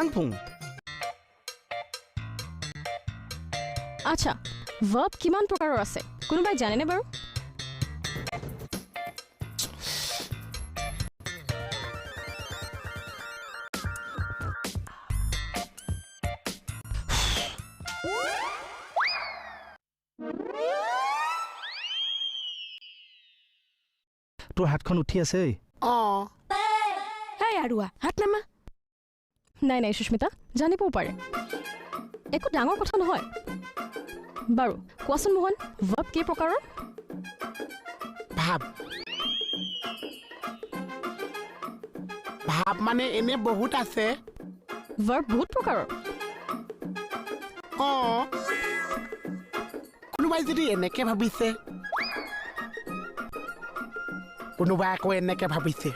ফাং ফুং। আচ্ছা, ভাৰ্ব কিমান প্ৰকাৰৰ আছে কোনোবাই জানেনে বাৰু? তোৰ হাতখন উঠি আছে। অঁ। হেই আৰুৱা, হাত নামা। নাই নাই সুস্মিতা, জানিবও পাৰে, একো ডাঙৰ কথা নহয়। বাৰু কোৱাচোন মোহন, ভাৰ্ব কেই প্ৰকাৰৰ? ভাৱ ভাৱ মানে এনে বহুত আছে। ভাৰ্ব বহুত প্ৰকাৰৰ। অঁ, কোনোবাই যদি এনেকে ভাবিছে, কোনোবাই আকৌ এনেকে ভাবিছে,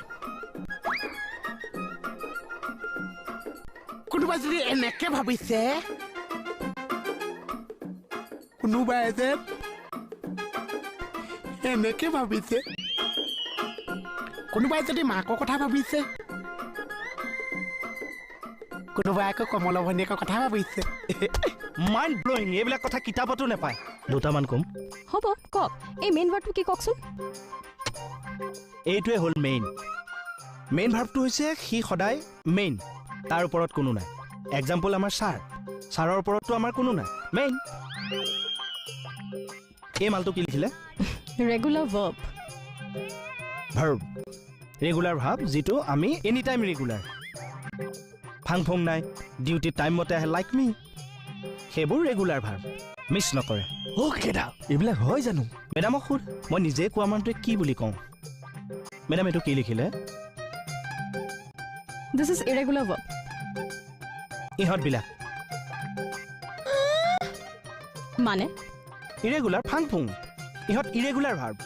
কোনোবাই যদি এনেকে ভাবিছে, কোনোবাই যে এনেকে ভাবিছে, কোনোবাই যদি মাকৰ কথা ভাবিছে, কোনোবাই আকৌ কমলা ভনীয়েকৰ কথা ভাবিছে। মাইণ্ড ব্লয়িং, এইবিলাক কথা কিতাপতো নাপায়। দুটামান কম। হ'ব কওক, এই মেইন ভাৰ্বটো কি কওকচোন? এইটোৱে হ'ল মেইন। মেইন ভাৰ্বটো হৈছে সি সদায় মেইন, তাৰ ওপৰত কোনো নাই। এক্সাম্পল আমাৰ ছাৰ, ছাৰৰ ওপৰততো আমাৰ কোনো নাই, মেইন। এই মালটো কি লিখিলে? Regular verb. Verb, regular verb, যিটো আমি এনি টাইম ৰেগুলাৰ, ফাং ফুং নাই, ডিউটি টাইম মতে আহে, লাইক মি, সেইবোৰ ৰেগুলাৰ ভাৰ্ব, মিছ নকৰে। অ'কে দা, এইবিলাক হয় জানো? মেডামক সোধ, মই নিজে কোৱা মানুহটোৱে কি বুলি কওঁ। মেডাম এইটো কি লিখিলে? This is irregular verb. ইহঁতবিলাক মানে ইৰেগুলাৰ, ফাং ফুং, ইহঁত ইৰেগুলাৰ ভাৰ্ব।